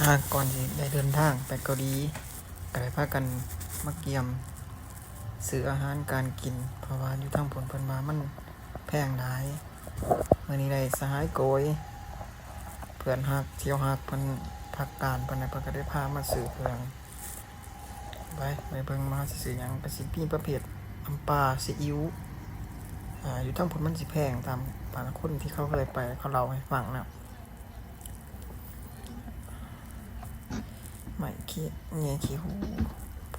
ຫາກກ່ອນຊິໄດ້ເດີນທາງໄປເກົາຫຼີ ກໍໄດ້ພາກັນມາກຽມຊື້ອາຫານການກິນ ເພາະວ່າຢູ່ທາງພຸ້ນເພິ່ນວ່າມັນແພງຫຼາຍ. ມື້ນີ້ໄດ້ສະຫາຍໂກຍ ເພື່ອນຮັກ ທ່ຽວຮັກ ເພິ່ນພັກການເພິ່ນ ເພິ່ນກໍໄດ້ພາມາຊື້ເຄື່ອງ. ໄປ ໄປເບິ່ງວ່າເຮົາຊິຊື້ຫຍັງ ກໍຊິມີປະເພດອຳປາ ຊີອິ້ວ ອາ ຢູ່ທາງພຸ້ນມັນຊິແພງ ຕາມບາງຄົນທີ່ເຂົາເຄີຍໄປ ເຂົາເລົ່າໃຫ້ຟັງນະ. ໄມ້ຂີ້ ແງ່ຂີ້ຫູ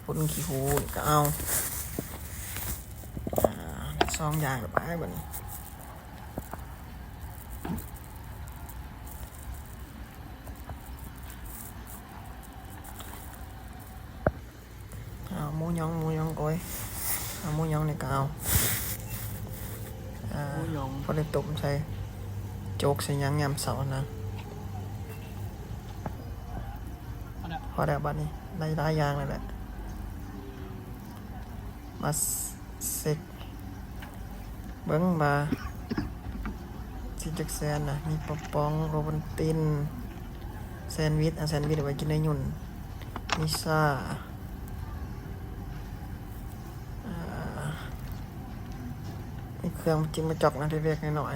ຝຸ່ນຂີ້ຫູນີ້ກໍເອົາ ອາ ສອງຢ່າງລະໄປບັດນີ້. ເອົາໝູຫຍອງ ໝູຫຍອງ ໂອ້ຍ ເອົາໝູຫຍອງນີ້ກໍເອົາ ອາ ໝູຫຍອງ ພໍໄດ້ຕົ້ມໃສ່ ໂຈກໃສ່ຫຍັງຍາມເຊົ້ານະ. ພໍແລ້ວ ພໍແລ້ວບັດນີ້ ໄດ້ຫຼາຍຢ່າງແລ້ວແຫຼະ ມາ ເຊັກເບິ່ງວ່າຊິຈັກແຊນນະ. ມີປາປ໋ອງ ໂອວັນຕິນ ແຊນວິດ ອາ ແຊນວິດເອົາໄວ້ກິນໃນຫຍຸ້ນ ມີຊາ ອາ ມີເຄື່ອງຈິກມາຈອກນະ ເລັກໆນ້ອຍໆ.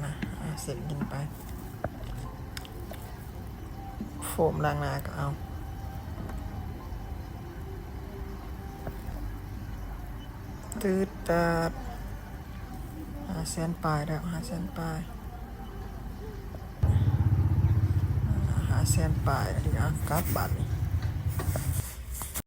ນະ ເຊັກກິນໄປ ໂຟມລ້າງໜ້າກໍເອົາ ຕື້ດຕາດ ຫ້າແສນປາຍແລ້ວ ຫ້າແສນປາຍ ຫ້າແສນປາຍ ອັນນີ້ ອາ ກັບບາດນີ້.